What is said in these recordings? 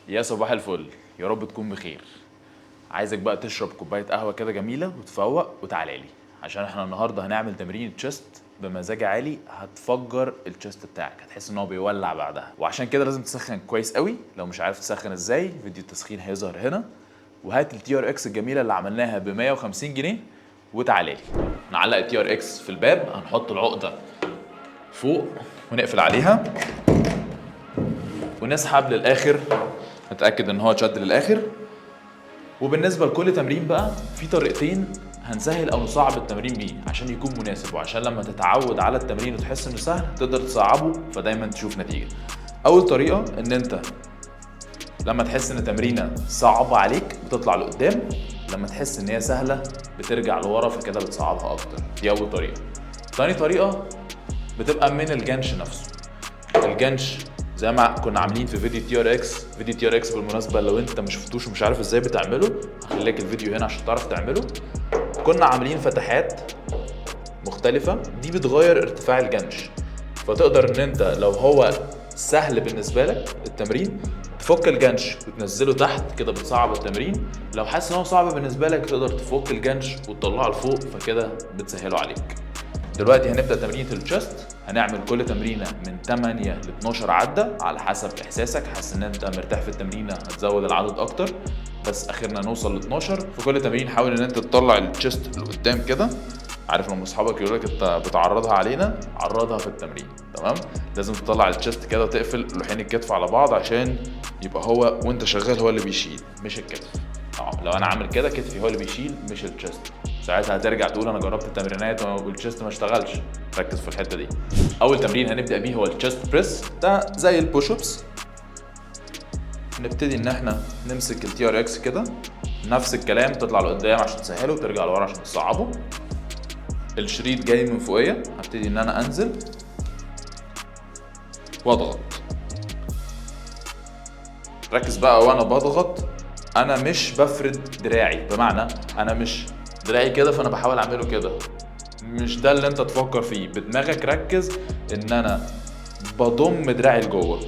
يا صباح الفل، يا رب تكون بخير. عايزك بقى تشرب كوباية قهوة كده جميلة وتفوق وتعالى لي، عشان احنا النهارده هنعمل تمرين chest بمزاج عالي هتفجر ال chest بتاعك، هتحس ان هو بيولع بعدها. وعشان كده لازم تسخن كويس قوي. لو مش عارف تسخن ازاي، فيديو التسخين هيظهر هنا. وهات ال TRX الجميلة اللي عملناها ب 150 جنيه وتعالى لي. نعلق ال TRX في الباب، هنحط العقدة فوق ونقفل عليها ونسحب للاخر، نتاكد ان هو اتشد للاخر. وبالنسبة لكل تمرين بقى في طريقتين هنسهل او نصعب التمرين بيه عشان يكون مناسب، وعشان لما تتعود على التمرين وتحس انه سهل تقدر تصعبه، فدايما تشوف نتيجة. اول طريقه ان انت لما تحس ان تمرينه صعبة عليك بتطلع لقدام، لما تحس ان هي سهلة بترجع لورا، فكده بتصعبها اكتر. دي اول طريقه. تاني طريقه بتبقى من الجنش نفسه. الجنش زي ما كنا عاملين في فيديو TRX. فيديو TRX بالمناسبة لو انت ما شفتوش ومش عارف ازاي بتعمله، هخلي لك الفيديو هنا عشان تعرف تعمله. كنا عاملين فتحات مختلفة، دي بتغير ارتفاع الجنش، فتقدر ان انت لو هو سهل بالنسبة لك التمرين تفك الجنش وتنزله تحت، كده بتصعب التمرين. لو حاسس ان هو صعب بالنسبة لك تقدر تفك الجنش وتطلعه لفوق، فكده بتسهله عليك. دلوقتي هنبدا تمرينة ال chest. هنعمل كل تمرينه من 8 ل 12 عده على حسب احساسك. حاسس ان انت مرتاح في التمرينه هتزود العدد اكتر، بس اخرنا نوصل ل 12. في كل تمرين حاول ان انت تطلع ال chest لقدام كده. عارف لما اصحابك يقول لك انت بتعرضها علينا؟ عرضها في التمرين، تمام؟ لازم تطلع ال chest كده وتقفل لوحين الكتف على بعض عشان يبقى هو وانت شغال هو اللي بيشيل مش الكتف. لو انا عامل كده كتفي هو اللي بيشيل مش ال chest، ساعتها هترجع تقول انا جربت التمرينات وال chest ما اشتغلش. ركز في الحتة دي. اول تمرين هنبدا بيه هو ال chest press، ده زي ال push ups. نبتدي ان احنا نمسك ال TRX كده، نفس الكلام، تطلع لقدام عشان تسهله وترجع لورا عشان تصعبه. الشريط جاي من فوقيه، هبتدي ان انا انزل واضغط. ركز بقى وانا بضغط، انا مش بفرد دراعي، بمعنى انا مش دراعي كده فانا بحاول اعمله كده، مش ده اللي انت تفكر فيه بدماغك. ركز ان انا بضم دراعي لجوه،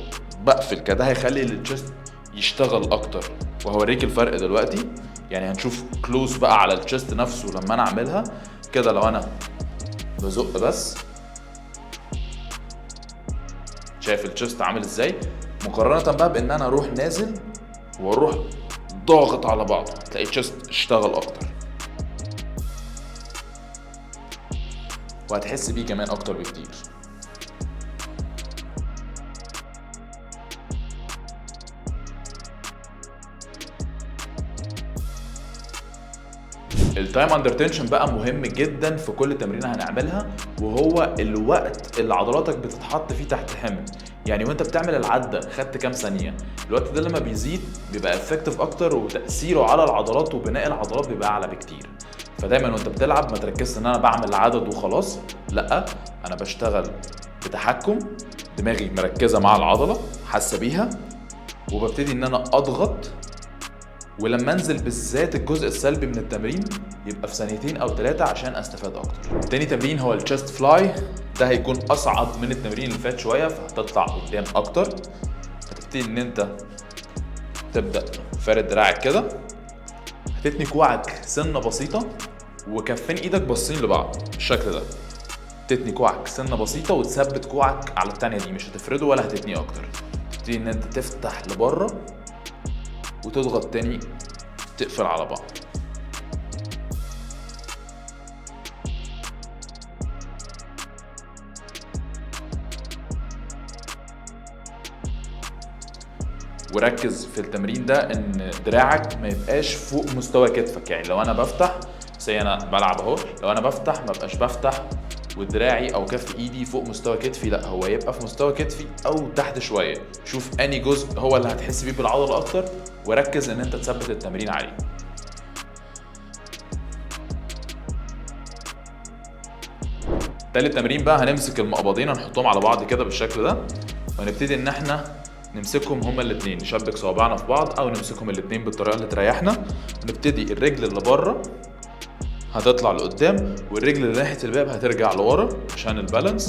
بقفل كده، هيخلي ال chest يشتغل اكتر. وهوريك الفرق دلوقتي، يعني هنشوف close بقى على ال chest نفسه لما انا اعملها كده. لو انا بزق بس، شايف ال chest عامل ازاي؟ مقارنة بقى بان انا اروح نازل واروح ضاغط على بعض، تلاقي ال chest اشتغل اكتر وهتحس بيه كمان اكتر بكتير. ال time under tension بقى مهم جدا في كل تمرينه هنعملها، وهو الوقت اللي عضلاتك بتتحط فيه تحت حمل. يعني وانت بتعمل العدة خدت كام ثانية، الوقت ده لما بيزيد بيبقى effective اكتر، وتاثيره على العضلات وبناء العضلات بيبقى اعلى بكتير. فدايما وانت بتلعب ما تركزش ان انا بعمل عدد وخلاص، لا، انا بشتغل بتحكم، دماغي مركزه مع العضلة، حاسه بيها، وببتدي ان انا اضغط. ولما انزل بالذات الجزء السلبي من التمرين يبقى في ثانيتين او ثلاثة عشان استفاد اكتر. تاني تمرين هو ال chest fly، ده هيكون اصعب من التمرين اللي فات شويه، فهتطلع قدام اكتر. هتبتدي ان انت تبدا فارد دراعك كده، هتتني كوعك سنة بسيطة وكفين ايدك باصين لبعض بالشكل ده. تتني كوعك سنة بسيطة وتثبت كوعك على التانية دي، مش هتفرده ولا هتتنيه اكتر. تبتدي ان انت تفتح لبره وتضغط تاني، تقفل على بعض. وركز في التمرين ده ان دراعك ما يبقاش فوق مستوى كتفك. يعني لو انا بفتح زي انا بلعب اهو، لو انا بفتح ما بقاش بفتح ودراعي او كف ايدي فوق مستوى كتفي، لا، هو يبقى في مستوى كتفي او تحت شوية. شوف اني جزء هو اللي هتحس بيه بالعضله اكتر، وركز ان انت تثبت التمرين عليه. تالت تمرين بقى هنمسك المقبضين، هنحطهم على بعض كده بالشكل ده، وهنبتدي ان احنا نمسكهم هما الاتنين، نشبك صوابعنا في بعض او نمسكهم الاتنين بالطريقة اللي تريحنا. ونبتدي الرجل اللي بره هتطلع لقدام والرجل اللي ناحية الباب هترجع لورا عشان ال balance.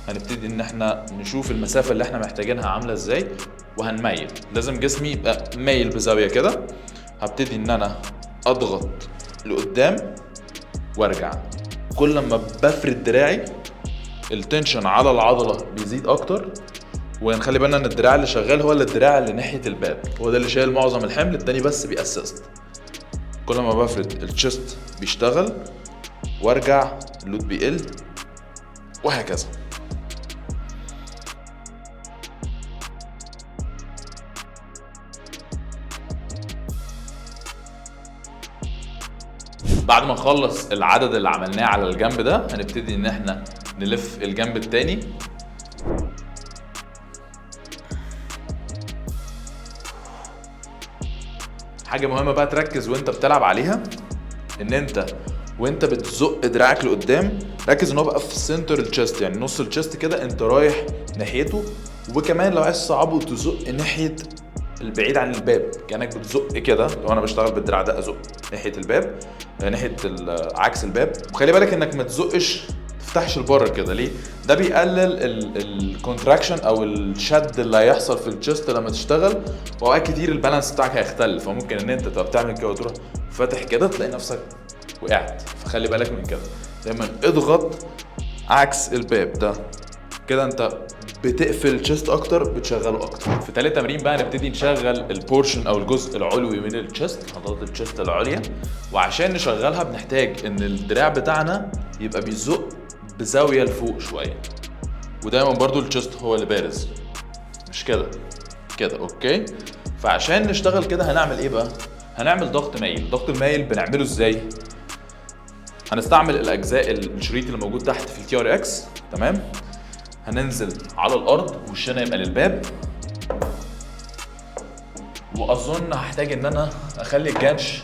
هنبتدي ان احنا نشوف المسافة اللي احنا محتاجينها عامله ازاي، وهنميل. لازم جسمي يبقى مايل بزاوية كده. هبتدي ان انا اضغط لقدام وارجع. كل ما بفرد دراعي ال tension على العضلة بيزيد اكتر. ونخلي بالنا ان الدراع اللي شغال هو اللي الدراع اللي ناحية الباب، هو ده اللي شايل معظم الحمل، التاني بس بي assist. كل ما بفرد ال chest بيشتغل وارجع ال load بيقل وهكذا. بعد ما نخلص العدد اللي عملناه على الجنب ده هنبتدي ان احنا نلف الجنب التاني. حاجة مهمة بقى تركز وانت بتلعب عليها، ان انت وانت بتزق دراعك لقدام ركز ان هو بقى في center ال chest، يعني نص ال chest كده انت رايح ناحيته. وكمان لو عايز تصعبه تزق ناحية البعيد عن الباب، كأنك بتزق كده. لو انا بشتغل بالدراع ده ازق ناحية الباب، ناحية عكس الباب. وخلي بالك انك ما تزقش تفتحش لبره كده، ليه؟ ده بيقلل ال contraction او الشد اللي هيحصل في ال chest لما تشتغل، واوقات كتير ال balance بتاعك هيختل، فممكن ان انت تبقى بتعمل كده وتروح فاتح كده تلاقي نفسك وقعت. فخلي بالك من كده، دايما اضغط عكس الباب ده كده، انت بتقفل ال chest اكتر، بتشغله اكتر. في تالت تمرين بقى نبتدي نشغل ال portion او الجزء العلوي من ال chest، عضلات ال chest العليا. وعشان نشغلها بنحتاج ان الدراع بتاعنا يبقى بيزق بزاوية لفوق شوية، ودايما برضو ال chest هو اللي بارز، مش كده كده، okay؟ فعشان نشتغل كده هنعمل ايه بقى؟ هنعمل ضغط مايل. الضغط المايل بنعمله ازاي؟ هنستعمل الاجزاء الشريط اللي موجود تحت في ال TRX، تمام؟ هننزل على الارض وشنا يبقى للباب، واظن هحتاج ان انا اخلي الجنش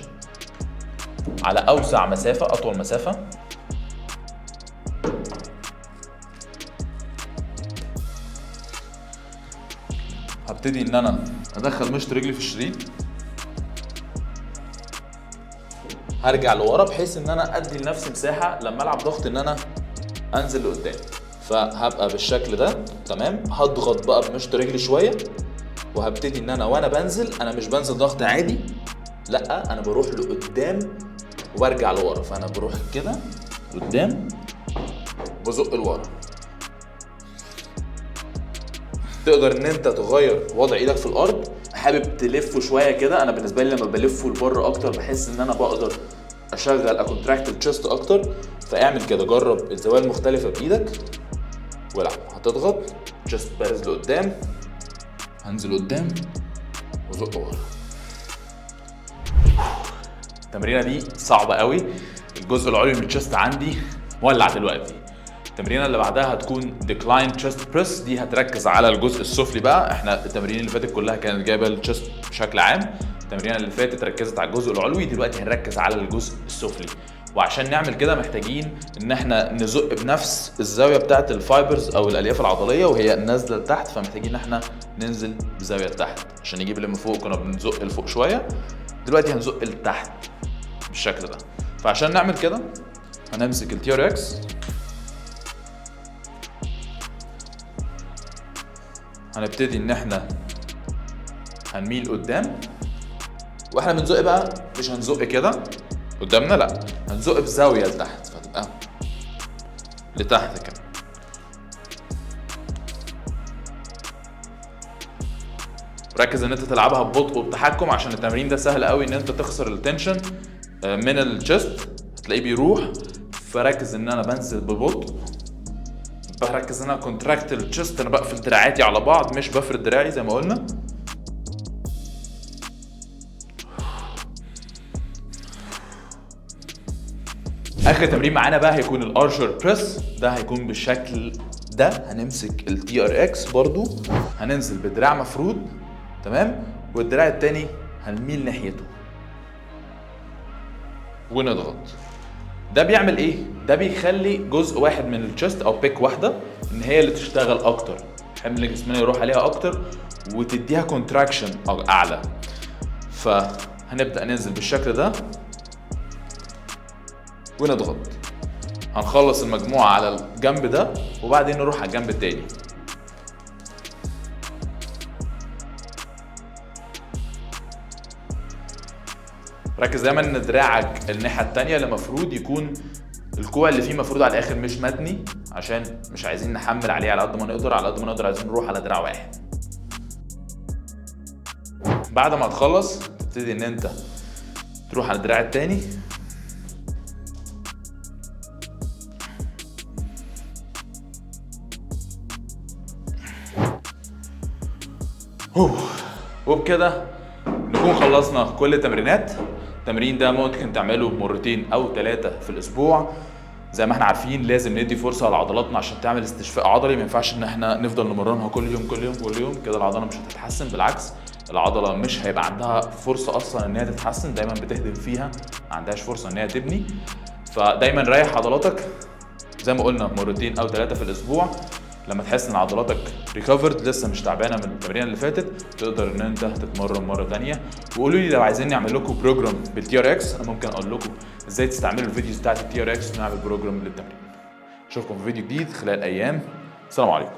على اوسع مسافة، اطول مسافة. هبتدي ان انا ادخل مشط رجلي في الشريط، هرجع لورا بحيث ان انا ادي لنفسي مساحة لما العب ضغط ان انا انزل لقدام. فهبقى بالشكل ده، تمام؟ هضغط بقى بمشط رجلي شوية، وهبتدي ان انا وانا بنزل، انا مش بنزل ضغط عادي، لا انا بروح لقدام وبرجع لورا. فانا بروح كده قدام بزق لورا. تقدر ان انت تغير وضع ايدك في الارض، حابب تلفه شوية كده. انا بالنسبة لي لما بلفه لبره اكتر بحس ان انا بقدر اشغل ا contract ال chest اكتر. فاعمل كده، جرب الزوايا المختلفة بايدك والعب. هتضغط chest بارز لقدام، هنزل قدام وزق ورا. التمرينه دي صعبة قوي، الجزء العلوي من ال chest عندي مولع دلوقتي. التمرينه اللي بعدها هتكون decline chest press، دي هتركز على الجزء السفلي بقى. احنا التمرين اللي فاتت كلها كانت جايبه ال chest بشكل عام، التمرينه اللي فاتت ركزت على الجزء العلوي، دلوقتي هنركز على الجزء السفلي. وعشان نعمل كده محتاجين ان احنا نزق بنفس الزاوية بتاعه ال fibers او الالياف العضلية وهي نازله لتحت، فمحتاجين ان احنا ننزل بزاوية لتحت عشان نجيب اللي من فوق. كنا بنزق لفوق شوية، دلوقتي هنزق لتحت بالشكل ده. فعشان نعمل كده هنمسك ال TRX، هنبتدي ان احنا هنميل قدام، واحنا بنزق بقى مش هنزق كده قدامنا، لا هنزق بزاوية لتحت، فتبقى لتحت كده. ركز ان انت تلعبها ببطء وبتحكم عشان التمرين ده سهل قوي ان انت تخسر ال tension من ال chest، هتلاقيه بيروح. فركز ان انا بنزل ببطء، بركز ان انا contract ال chest، انا بقفل دراعاتي على بعض مش بفرد دراعي زي ما قلنا. اخر تمرين معانا بقى هيكون ال archer press، ده هيكون بالشكل ده. هنمسك ال TRX برضو، هننزل بدراع مفرود، تمام؟ والدراع التاني هنميل ناحيته ونضغط. ده بيعمل ايه؟ ده بيخلي جزء واحد من ال chest او pec واحدة ان هي اللي تشتغل اكتر، حمل جسمنا يروح عليها اكتر وتديها contraction اعلى. فهنبدا ننزل بالشكل ده ونضغط. هنخلص المجموعة على الجنب ده وبعدين نروح على الجنب التاني. ركز دايما ان دراعك الناحية التانية اللي المفروض يكون الكوع اللي فيه مفروض على الاخر مش متني، عشان مش عايزين نحمل عليه على قد ما نقدر، على قد ما نقدر عايزين نروح على دراع واحد. بعد ما تخلص تبتدي ان انت تروح على الدراع التاني. وبكده نكون خلصنا كل التمرينات. التمرين ده ممكن تعمله مرتين او 3 في الاسبوع. زي ما احنا عارفين لازم ندي فرصة لعضلاتنا عشان تعمل استشفاء عضلي، ما ينفعش ان احنا نفضل نمرنها كل يوم كل يوم كل يوم، كده العضلة مش هتتحسن، بالعكس العضلة مش هيبقى عندها فرصة اصلا ان هي تتحسن، دايما بتهدم فيها، ما عندهاش فرصة ان هي تبني. فدايما ريح عضلاتك زي ما قلنا مرتين او 3 في الاسبوع. لما تحس ان عضلاتك recovered لسه مش تعبانة من التمرين اللي فاتت، تقدر ان انت تتمرن مرة ثانية. وقولوا لي لو عايزين نعمل لكم program بال TRX، انا ممكن اقول لكم ازاي تستعملوا ال videos بتاعت ال TRX ونعمل program للتمرين. اشوفكم في فيديو جديد خلال ايام. السلام عليكم.